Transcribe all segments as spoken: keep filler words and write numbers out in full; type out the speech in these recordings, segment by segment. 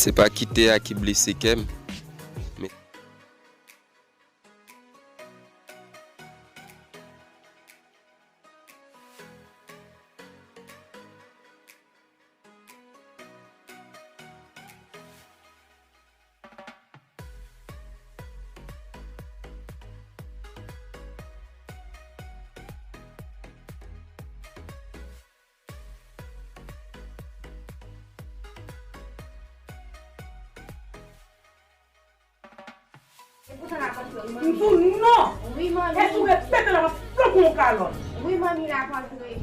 Se pa kite a ki blese kè m, men M di w non! Wi, manmi. E si w repete l, m ap flanke w yon kalòt. Wi, manmi, l ap antre.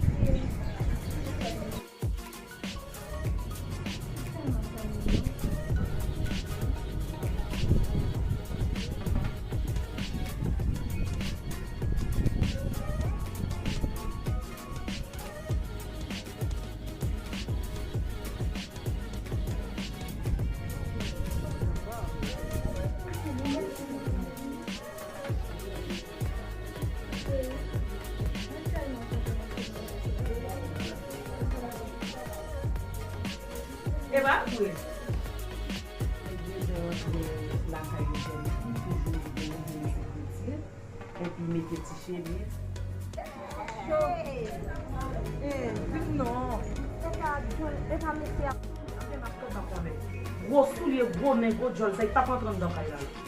E pa vre. Ebyen, lè rantre lakay yo, fè li toujou gen yon sekretè. Epi mete ti cheve. Di m non. Gwo soulye, gwo nen, gwo djòl, sa e t ap antre anndan kay la.